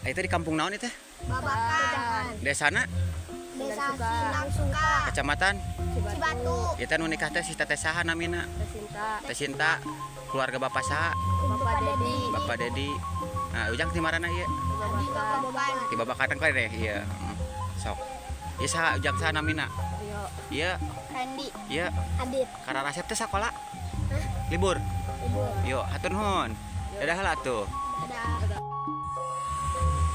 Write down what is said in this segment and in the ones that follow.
Itu di kampung naon itu? Babakan. Desana? Desa Sindangsuka. Kecamatan? Cibatu. Itu nu nikah teh si teteh saha namina? Teh Sinta. Teh Sinta. Keluarga bapak saha? Bapak Dedi. Bapak Dedi. Nah, ujang ti marana ieu? Babakan. Di Babakan kali deh, iya. Sok. Ieu saha ujang saha namina? Iya. Randy. Iya. Adit. Karena resep teh sakola? Libur. Libur. Yo, hatur nuhun. Dadah lah tuh. Dadah.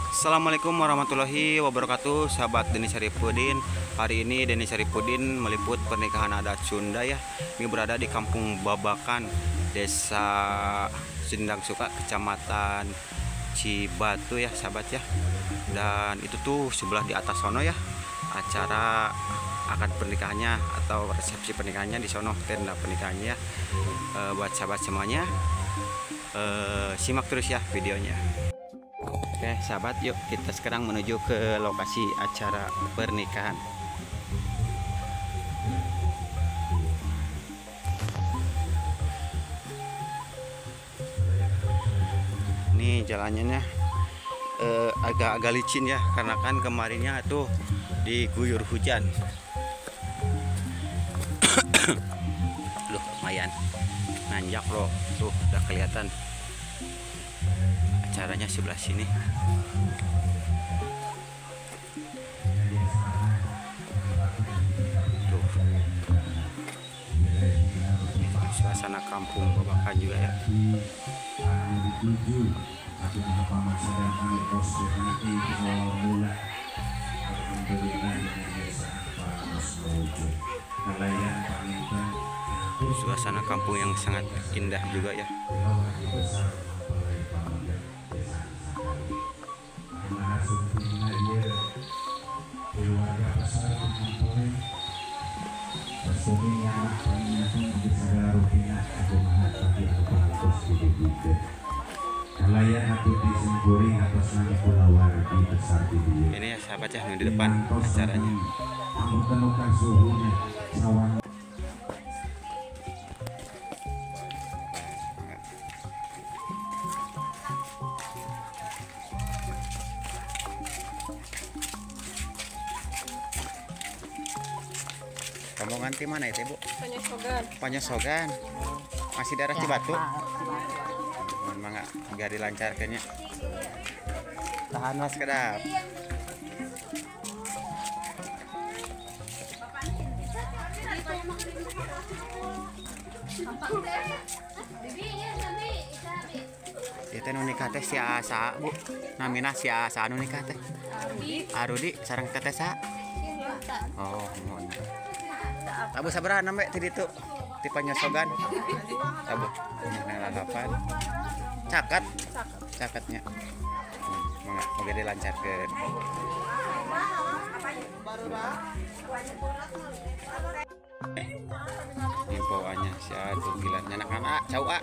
Assalamualaikum warahmatullahi wabarakatuh, sahabat Deni Saripudin. Hari ini Deni Saripudin meliput pernikahan adat Sunda ya. Ini berada di Kampung Babakan, Desa Sindangsuka, Kecamatan Cibatu ya, sahabat ya. Dan itu tuh sebelah di atas sono ya, acara akad pernikahannya atau resepsi pernikahannya di sono, tenda pernikahannya ya. Buat sahabat semuanya, simak terus ya videonya. Oke sahabat, yuk kita sekarang menuju ke lokasi acara pernikahan. Ini jalannya agak-agak licin ya, karena kan kemarinnya tuh diguyur hujan. Loh, lumayan nanjak loh, tuh udah kelihatan. Acaranya sebelah sini. Tuh. Suasana kampung Babakan juga ya. Suasana kampung yang sangat indah juga ya. Ini ya sahabat ya, di depan acaranya. Kamu nganti mana itu, Bu? Panyosogan. Panyosogan. Masih daerah Cibatu? Mohon mangga, biar dilancarkannya. Tahan mas kedap. Itu nu nikah teh si Asa, Bu. Namina si Asa nu nikah teh. Arudi sareng teteh sa. Oh, mohon. Tabuh sabaraha nambe ti ditu? Ti Panyosogan. Tabuh lalapan. Caket. Caketnya. Mangga moga dilancarkeun. Infoannya si aduh gila nyanak ah cau ah.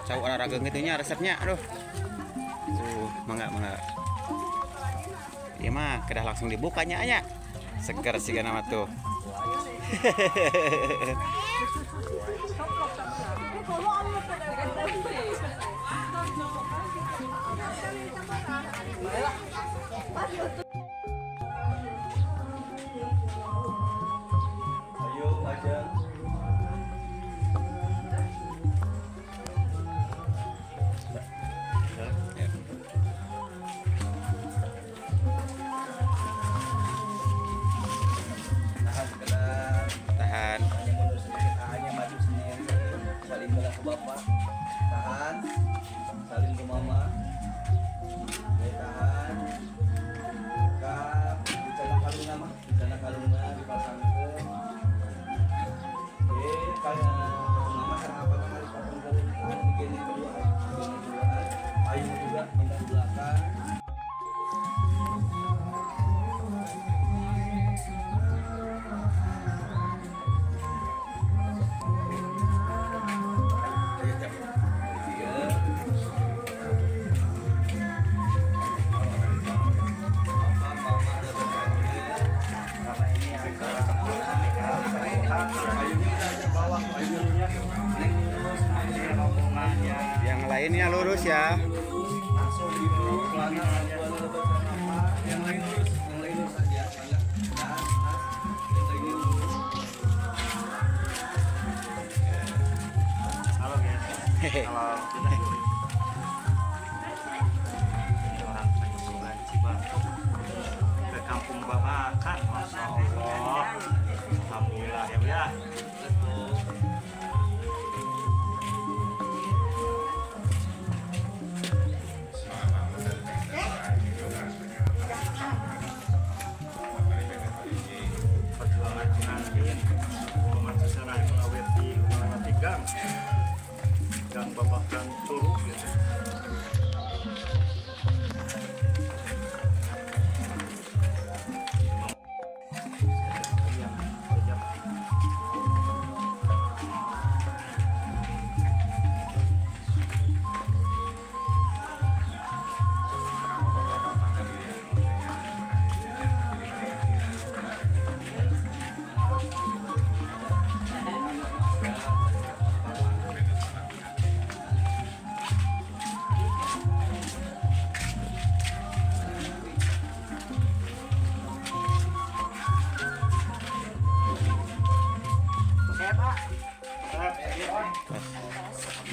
Cau olahraga kitu nya resepnya aduh. Tuh, mangga mangga. Ieu mah kedah langsung dibukanya nya. Seger sih nama tuh. Ayo aja. Tahan. Hanya mundur sedikit, hanya maju sendiri. Saling belah ke bapak. Tahan. Saling ke mama. Oke, tahan. Kap, bicara kalungna mah, bicara kalungna dipasangkeun. Oke, kayak mama sareng apa mah dipasangkeun. Digene kedua, digene kedua. Ayu juga minta di belakang. Yang lainnya lurus ya. Langsung gitu, pelana. Ini orang Panyusulan Cibatu ke Kampung Babakan, Masya Allah. Alhamdulillah ya Bu ya. Perjuangan pengantin, pemasaran mengaweti melewati gang, gang Babakan Curug gitu.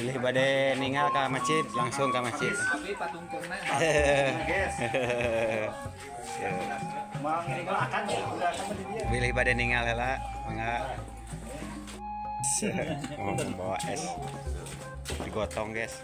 Pilih bade ninggal ke masjid, langsung ke masjid. Pilih bade ninggal heula, mangga. Mau bawa es. Digotong, guys.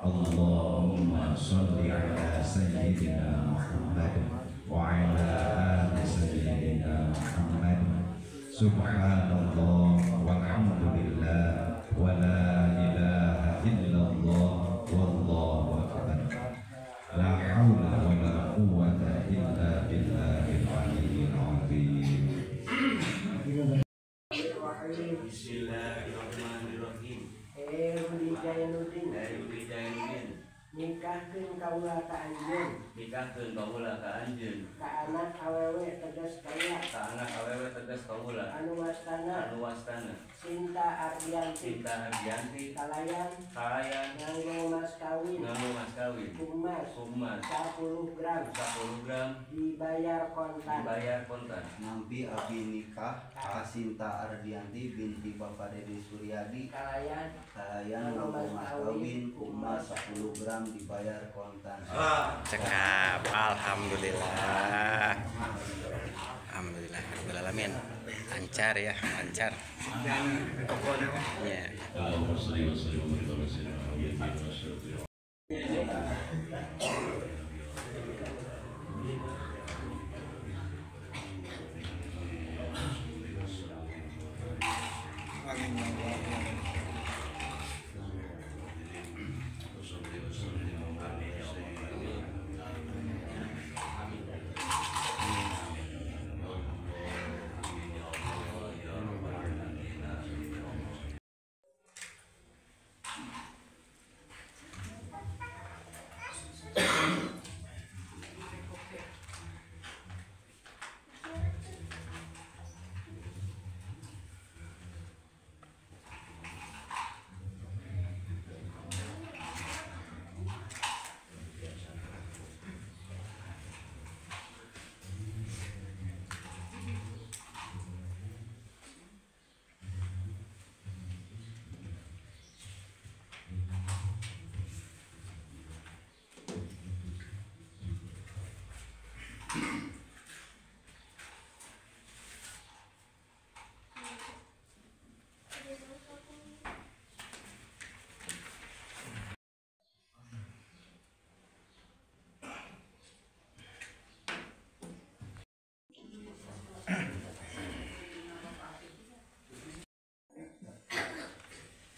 Allahumma sholli ala sayyidina Muhammad wa ala ali sayyidina Muhammad. Subhanallah walhamdulillah wa la ilaha illallah wallahu akbar. La haula wa la quwwata illa billahil aliyyil azim. Bismillahirrahmanirrahim. Nikahkeun kaula ka anjeun, nikahkeun kaula ka anjeun, ka anak awewe tegas kaula, ka anak awewe tegas kaula, anu wastana, anu wastana, Sinta Ardianti, Sinta Ardianti, kalayan, kalayan, nganggo mas kawin, nganggo mas kawin, emas, emas, 10 gram, 10 gram, dibayar kontan, dibayar kontan. Nampi abdi nikah ka Sinta Ardianti binti Bapak Dedi Suryadi, kalayan, kalayan nganggo mas kawin emas 10 gram dibayar kontan. Cekap, alhamdulillah. Alhamdulillah rabbil alamin. Lancar ya, lancar. Ya.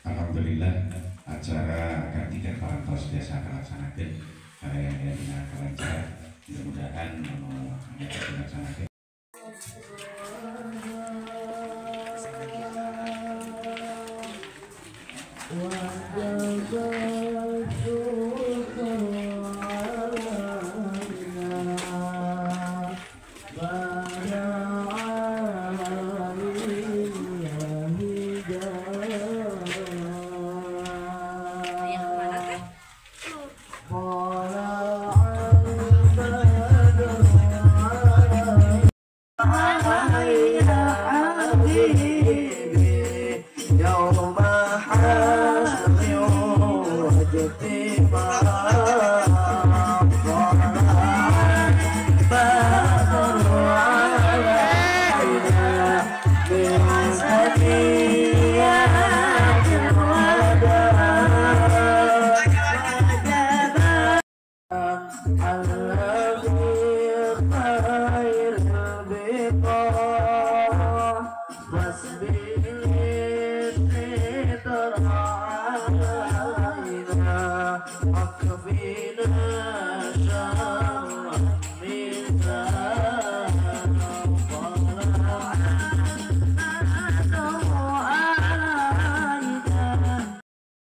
Alhamdulillah acara Kartika Parantos Desa kalaksanakeun karya dina kalancar, mudah-mudahan anu dilaksanakeun.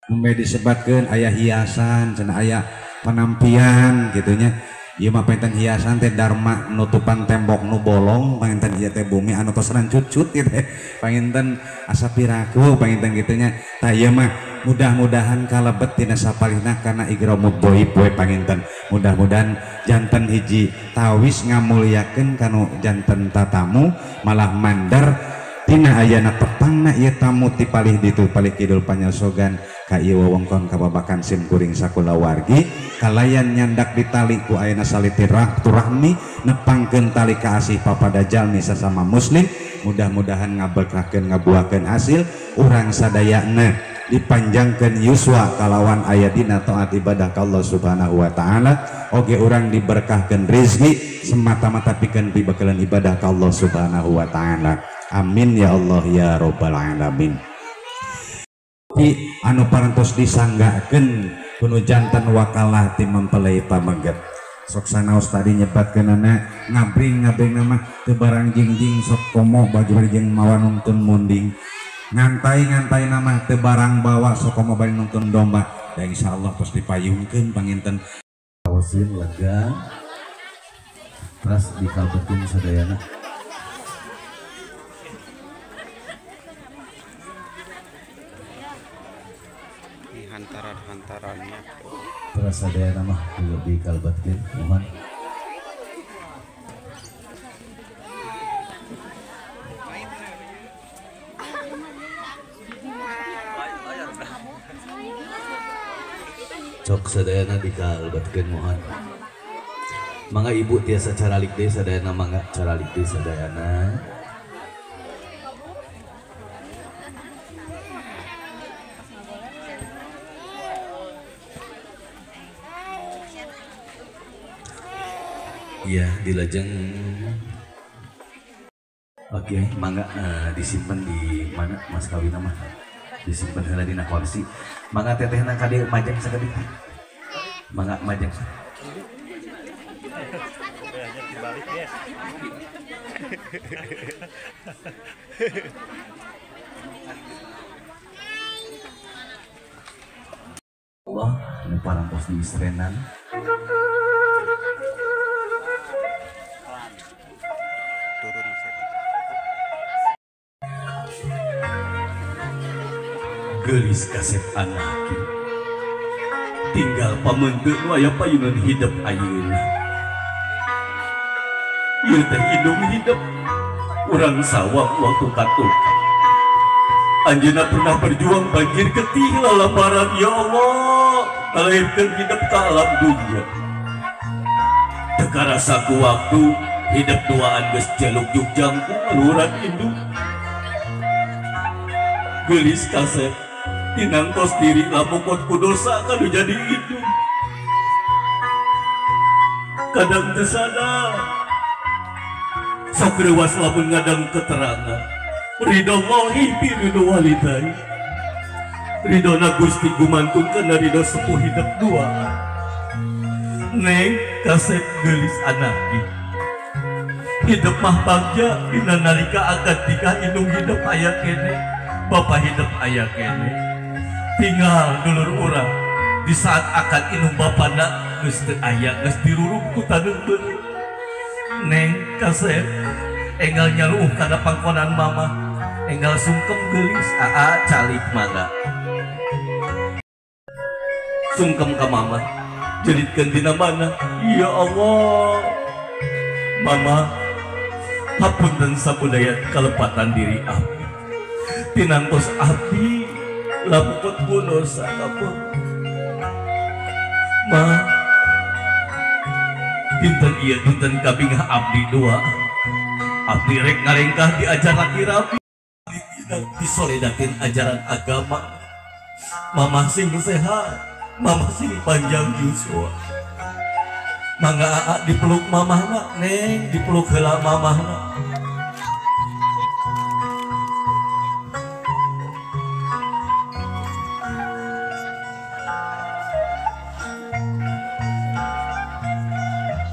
Nembe disebatkeun aya hiasan cenah aya penampian gitunya. Ieu mah panginten hiasan teh dharma nutupan tembok nu bolong panginten ieu teh bumi anu tos rancucut ieu teh panginten asa piraku panginten gitunya. Tah ieu mah mudah-mudahan kalebet tina sapalihna kana igramud dhaif we panginten. Mudah-mudahan janten hiji tawis ngamulyakeun kanu janten tatamu malah mandar tina ayana tepangna ieu tamu ti palih ditu palih kidul panyosogan ka ieu wewengkon kababakan sim kuring sakulawargi kalayan nyandak ditali ku ayana salitirahmi nepangkeun tali kaasih papada jalmi sasama muslim. Mudah-mudahan ngaberkahkeun ngabuahkeun hasil urang sadayana dipanjangkeun yuswa kalawan aya dina taat ibadah ka Allah Subhanahu wa taala, oge urang diberkahkeun rezeki semata-mata pikeun pibekeleun ibadah ka Allah Subhanahu wa taala. Amin ya Allah ya robbal alamin. Anu parantos disanggakeun kuno jantan wakalah ti mempelai pamengget. Sok sanaos tadi nyebatkeunana ngabring-ngabring nama teu barang jingjing sok komo baju jeung mawa nungtun munding. Ngantai-ngantai nama teu barang bawa sok komo bari nungtun domba. Da insyaallah tos dipayungkeun panginten. Awasin lega. Teras dikalbetin sadayana. Hantaran-hantarannya terasa daya nama lebih kalbatkin mohon cok sadayana dikalbatkeun mohon mangga ibu tiasa caralik deui sadayana mangga caralik deui sadayana. Iya, dilajeng. Oke, mangga disimpan di mana mas kawin mah? Disimpan heula dina kursi. Mangga tetehna ka dieu majeng sakedik. Mangga majeng. Allah, nu parantos di istrenan. Gelis kasep anaki tinggal pamenteun nu aya payunan hidup ayeuna. Ieu teh hidung hidup urang sawah waktu katuk. Anjeunna pernah berjuang banjir getih lalaparan ya Allah ngalahirkeun hidup ka alam dunya. Teu karasa ku waktu hidup duaan geus jaluk jugjang ku ngaluhuran indung. Gelis kasep tinangtos diri lamukot ku dosa kanu jadi hidup. Kadang teu sadar sok reuwas lamun ngadang keterangan ridho Allahi fi ridho walidai. Ridhona Gusti gumantun kana ridho sepuh hidup dua. Neng kasep gelis anaki hidup mah bagja dina nalika akad nikah indung hidup aya kene, bapak hidup aya kene. Tinggal dulur urang di saat akad indung bapana geus teu aya geus diruruk ku taneuh beureuh. Neng kasep enggal nyaluh kana pangkonan mama, enggal sungkem geulis aa calik mangga. Sungkem ka mama, jelitkeun dina mana? Ya Allah. Mama, hapunten sabudaya kalepatan diri abdi. Tinantos abdi lapukut ku dosa ka Ma, dinten ieu dinten kabingah abdi dua. Abdi rek ngarengkah diajar laki rabi, disoledatin ajaran agama. Mama sing sehat, mama sing panjang yuswa. Mangga aa dipeluk mamahna, neng dipeluk heula mamahna.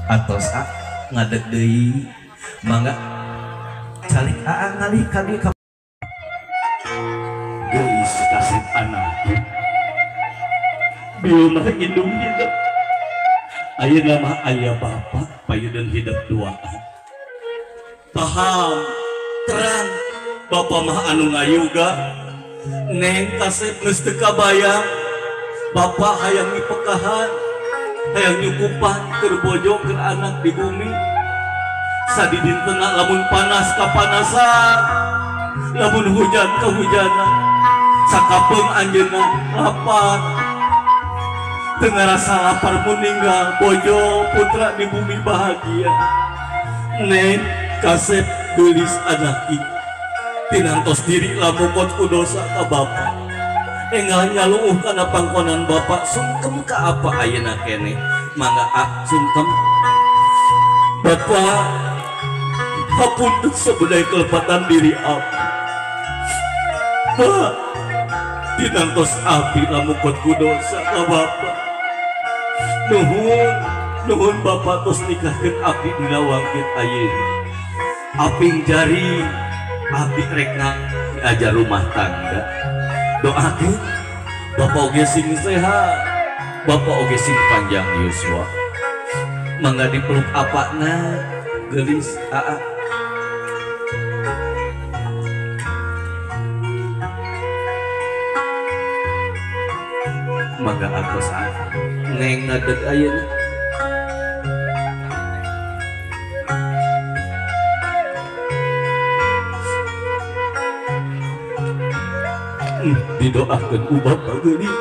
Atos a ngadeg deui, mangga calik aa ngalih ka dieu ka geulis kasep anak. Bieu mah indung hidup. Ayeuna mah aya bapak payudeun hidup duaan. Paham, terang, bapak mah anu ngayuga. Neng kasep geus teu kabayang. Bapak hayang ngipekahan, hayang nyukupan keur bojo keur anak di bumi. Sadidintena lamun panas kapanasan, lamun hujan kehujanan. Sakapeung anjeunna lapar. Teu ngarasa lapar meninggal bojo putra di bumi bahagia. Neng kasep geulis anak ieu tinantos diri lamukot ku dosa ka bapa. Enggal nyaluuh kana pangkonan bapak sungkem ka apa ayeuna keneh. Mangga a sungkem. Bapak hapunten sabudaya kelepatan diri abdi. Pak tinantos abdi lamukot ku dosa ka bapa. Nuhun, nuhun bapak tos nikahkeun abdi dina wangkit ayeuna. Aping jari abdi rekna diajar rumah tangga. Doakeun bapak oge sing sehat, bapak oge sing panjang yuswa. Mangga dipeluk apakna geulis aa. Mangga atos aa. Neng ngadeg ayeuna. Didoakeun ku bapa geuning.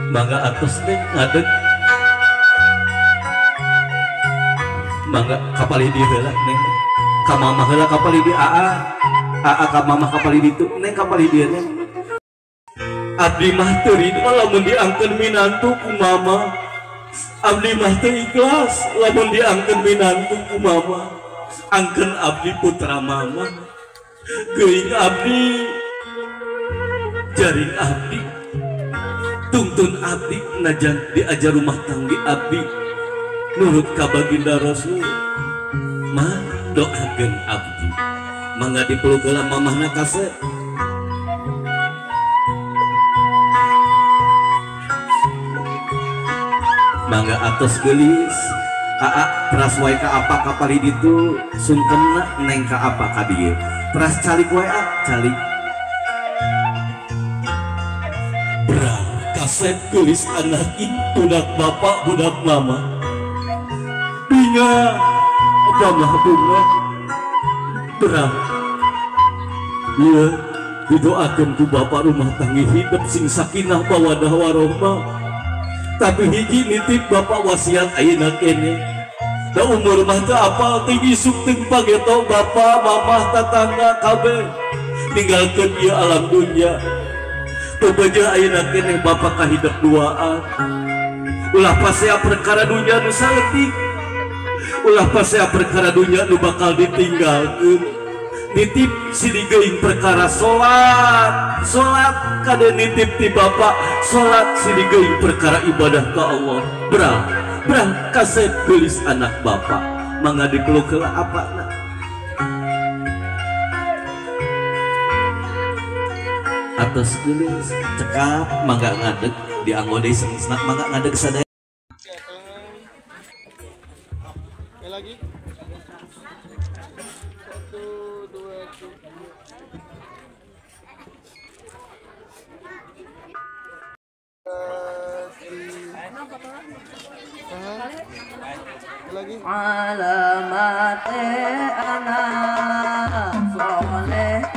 Mangga atos neng ngadeg. Mangga kapalih dieu heula neng. Ka mama heula kapalih di aa. Aa ka mama kapalih ditu, neng kapalih dieu neng. Abdi mah teu ridho lamun diangkeun minantu ku mama. Abdi mah teu ikhlas lamun diangkeun minantu ku mama. Angkeun abdi putra mama. Geuing abdi, jaring abdi, tungtun abdi najan diajar rumah tanggi abdi nurut ka baginda Rasul. Ma doakeun abdi. Mangga dipeluk heula mamahna kasep. Mangga atos geulis aa teras wae ka apa kapali ditu sungkemna neng ka apa ka dieu teras calik wae a calik. Berang kasep geulis anak ih budak bapak budak mama. Binga mama bunga berang ieu didoakeun ku bapak rumah tangga hidup sing sakinah mawaddah warahmah. Tapi hiji nitip bapak wasiat ayeuna keneh. Da umur mah teu apal teu isuk teu pageto bapak mamah tatangga kabeh ninggalkeun ieu alam dunya. Pebeja ayeuna keneh bapak kahidep duaan. Ulah pasea perkara dunya nu saeutik. Ulah pasea perkara dunya nu bakal ditinggalkeun. Nitip silih geuing perkara salat, salat kade nitip ti bapak, salat silih geuing perkara ibadah ka Allah. Berang, berang kasep geulis anak bapak. Mangga dipeluk heula apana. Atos geulis cekap mangga ngadeg dianggo deui sengsna mangga ngadeg sadaya. Lagi. 1 2 3. Lagi. Alamate anak soleh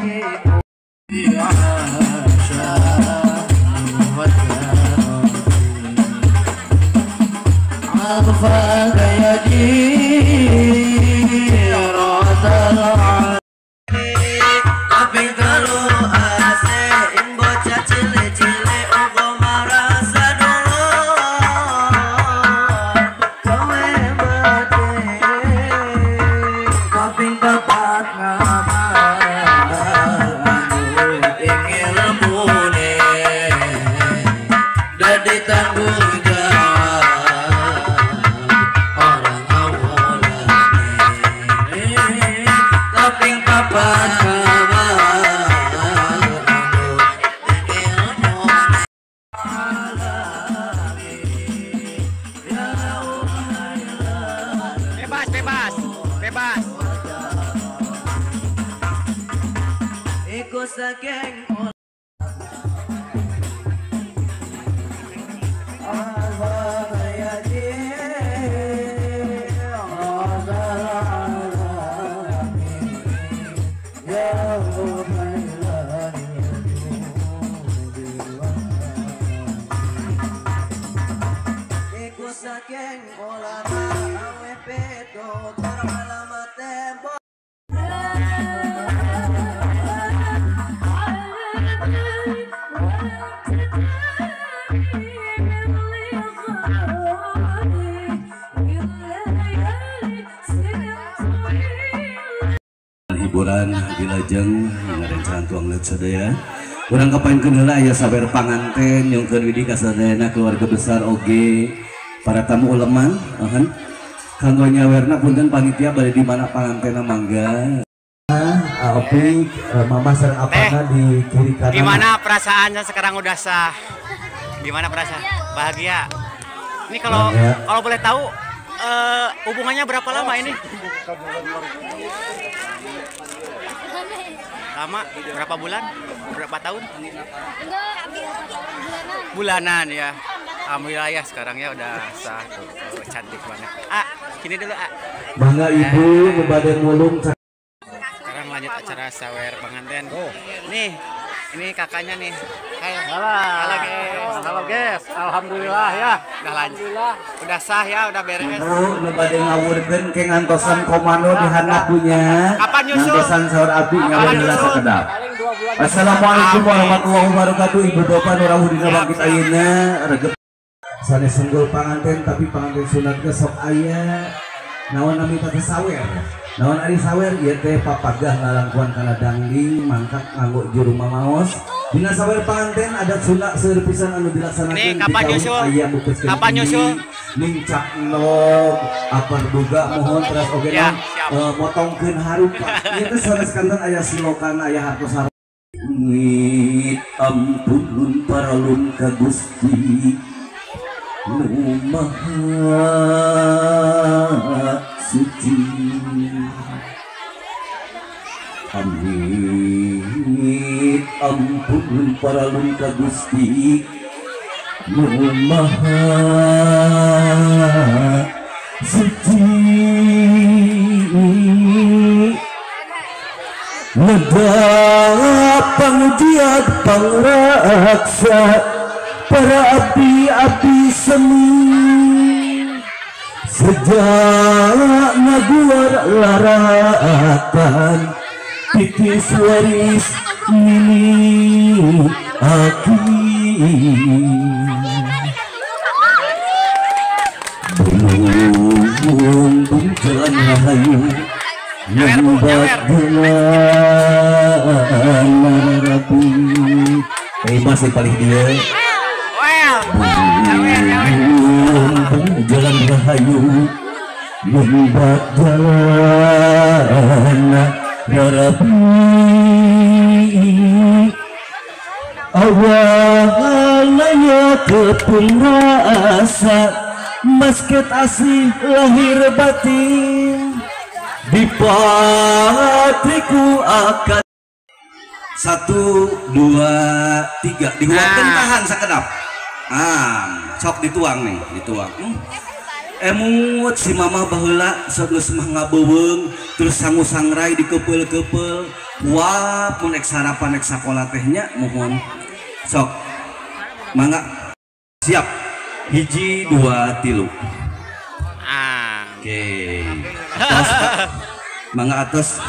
Bebas, bebas, bebas. Iku saking hiburan dilajeng ngarencangan tuang leut sadaya. Urang kapainkeun heula aya sawer panganten nyungkeun widi ka sadayana keluarga besar oge para tamu uleman kanggo nyawerna punten panitia bade di mana pangantena mangga. Opik mama sareng apana di kiri kanan. Gimana perasaannya sekarang udah sah? Gimana perasaan? Bahagia. Ini kalau kalau boleh tahu hubungannya berapa lama ini? Lama? Berapa bulan? Berapa tahun? Enggak, bulanan. Bulanan ya. Alhamdulillah ya sekarang ya udah sah tuh. Oh, cantik banget. Ah, gini dulu ah. Bangga ibu bade ngulung. Sekarang lanjut acara sawer pengantin. Oh. Nih, ini kakaknya nih. Hai. Halo. Halo guys. Halo guys. Alhamdulillah ya. Udah lanjut. Udah sah ya, udah beres. Bu, nu bade ngawurkeun ke ngantosan komando di handap punya. Kapan nyusul? Ngantosan saur abdi ngawur heula sakedap. Assalamualaikum warahmatullahi wabarakatuh. Ibu bapak nu rawuh dina bangkit ayeuna regep sanes senggol panganten tapi panganten sunat ge sok aya. Naon nami teh sawer. Naon ari sawer ieu teh papagah ngalangkuan kana dangding mangkak nganggo juru mamaos. Dina sawer panganten adat Sunda seueur pisan anu dilaksanakeun. Kapan nyusul? Kapan nyusul? Nincak nog, apar duga mohon teras oge ya, motongkeun harupa. Ieu teh sanes kanten aya silokan aya hartos harupa. Ngit ampun paralun ka Gusti nu Maha Suci. Amit ampun paralun ka Gusti nu Maha Suci. Neda pangjiat pangraksa para abdi-abdi semi sejak naguar laratan titis waris nini aki belum jalan rahayu nyambat jalan rapi. Masih paling dia jalan rahayu nyambat jalan rapi. Awalnya tepung rasa basket asli lahir batin di patriku akan 1 2 3 diguakeun tahan sakedap. Ah, sok dituang nih, dituang. Emut si mama baheula sok geus mah ngabeuweung terus sangu sangrai dikepeul-kepeul. Wah, mun ek sarapan ek sakola teh nya mohon. Sok. Mangga. Siap. 1 2 3. Ah. Oke. Atas, mangga atas.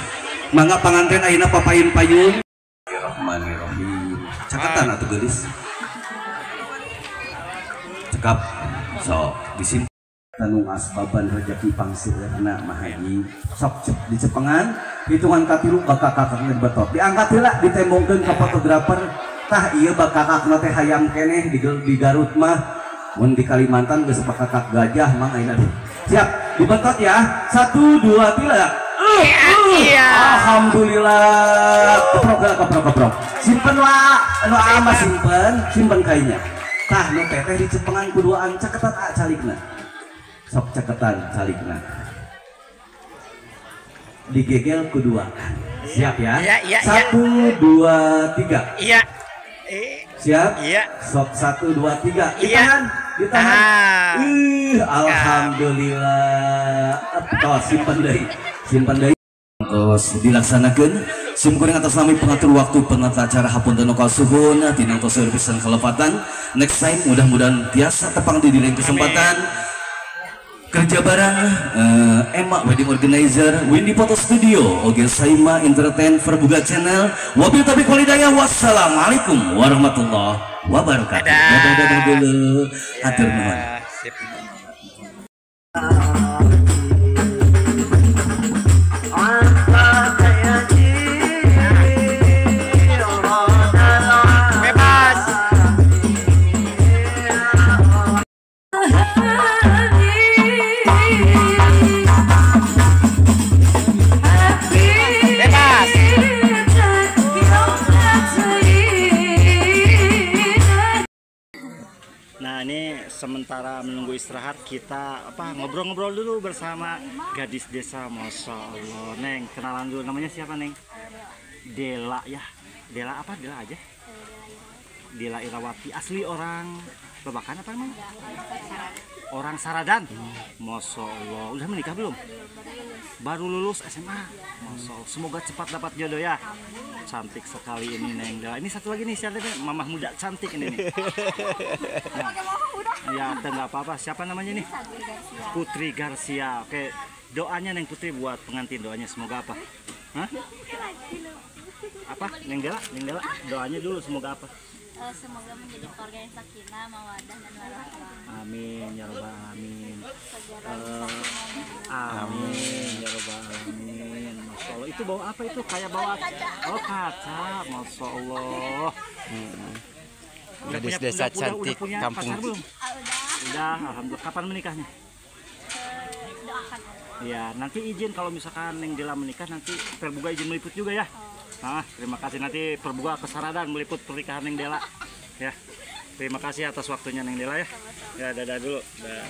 Mangga panganten ayeuna papayun-payun. Bismillahirrahmanirrahim. Cakatan atuh geulis. Cekap. Sok disimpan tanung asbaban rejeki pangseurna mahaji. Sok dicepengan hitungan katilu bakakakna dibetot. Diangkat heula ditembongkeun ka fotografer. Tah ieu bakakakna teh hayam keneh di Garut mah. Mun di Kalimantan geus bakakak gajah mang ayeuna. Siap, dibetot ya. 1 2 3. Iya. Alhamdulillah. Keprok keprok keprok. Simpen wa, anu ama simpen, simpen kainya. Tah nu teteh dicepengan kuduaan caketan a calikna. Sok caketan calikna. Digegel kuduaan. Siap ya? Iya, iya, 1 2 3. Iya. Siap? Iya. Sok 1 2 3. Ditahan, ditahan. Alhamdulillah. Tos simpen deui. Simpen deui. Terus dilaksanakan simkuring atas nami pengatur waktu penata acara hapunten nu kasuhun tinang tos pisan kelepatan. Next time mudah-mudahan tiasa tepang di diri kesempatan. Kerja bareng Emma Wedding Organizer, Windy Photo Studio, Oge Saima Entertain, Verbuga Channel. Wabillahi taufiq wal hidayah. Wassalamualaikum warahmatullahi wabarakatuh. Dadah dadah dulu. Hatur nuhun. Sip. Bebas. Bebas. Nah, ini sementara menunggu istirahat kita apa ngobrol-ngobrol dulu bersama gadis desa. Masya Allah. Neng, kenalan dulu, namanya siapa Neng? Dela ya. Dela apa? Dela aja. Dela Irawati, asli orang Babakan apa emang? Orang Saradan. Masya Allah. Udah menikah belum? Baru lulus SMA. Masya Allah. Semoga cepat dapat jodoh ya. Cantik sekali ini Neng Dela. Ini satu lagi nih, siapa nih? Mamah muda cantik ini nih. Nah. Ya, enggak apa-apa. Siapa namanya nih? Putri Garcia. Oke, doanya Neng Putri buat pengantin, doanya semoga apa? Hah? Apa? Neng Dela, Neng Dela, doanya dulu semoga apa? Semoga menjadi keluarga yang sakinah, mawadah dan warahmah. Amin ya robbal alamin. Amin ya robbal alamin. Masya Allah. Itu bawa apa itu? Kayak bawa kaca. Oh, kaca. Masya Allah. Gadis desa cantik udah punya kampung. Pacar belum? Udah, alhamdulillah. Kapan menikahnya? Doakan. Ya, nanti izin kalau misalkan Neng Dela menikah nanti Perbuga izin meliput juga ya. Nah, terima kasih, nanti Perbuga ke Saradan meliput pernikahan Neng Dela. Ya. Terima kasih atas waktunya Neng Dela ya. Ya, dadah dulu. Dah.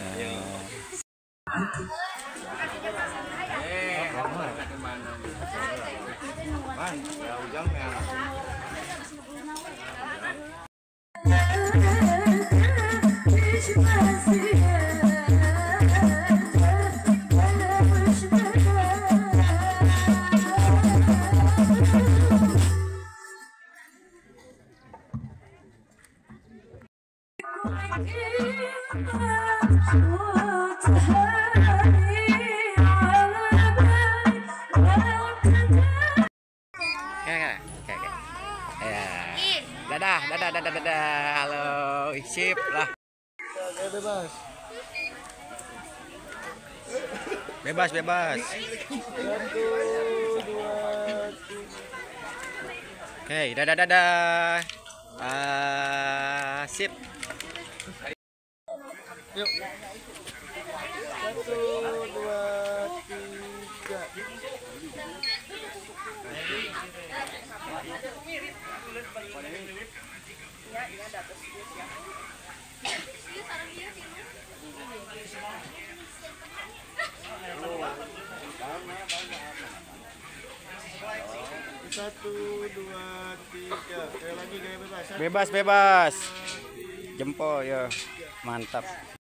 Dadah, dadah, dadah, dadah. Halo, sip lah. Bebas. Bebas, bebas. 1 2 3. Oke, dadah, dadah. Sip. Yuk. 1 2 3. Bebas, bebas. Jempol ya. Mantap.